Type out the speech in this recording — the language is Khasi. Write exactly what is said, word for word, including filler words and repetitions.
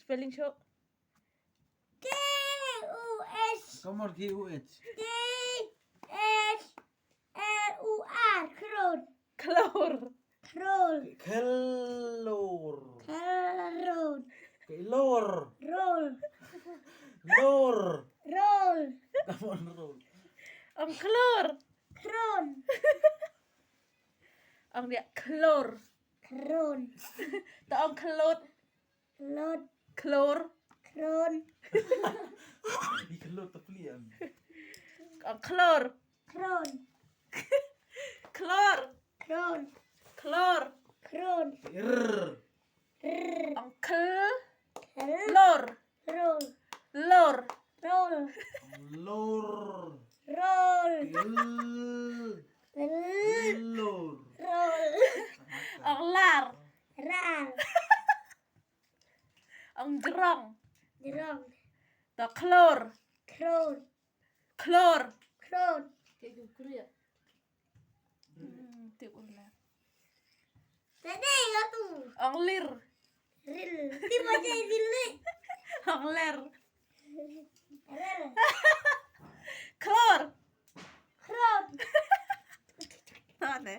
Spelling show. K U H Come on, K U H. T H L U R. Klor. Klor. Klor. Kelor. Klor. Kelor. Rol. Lor. Rol. Come on, roll. Ong klor. Kron. Ong dia klor. Kron. Ta ong klot. Lot. Klor. Kron. Di kelor teplian. Ong klor. Kron. Klor. Kron. Klor. Kron. Ir. Rr. Ong kl. Kl. Lor. Rol. Lor. Rol. Lor. Rol. Il. Rol. Lor. Rol. Ong lar. Ral. Ong jrong. Jrong. Ta klor. Kron. Klor. Kron. Hmm, tip ur na. Tadi katu. Ong lir. Ril. Tiba jadi ril. Ong ler. Ril. Klor. Kron. Tane.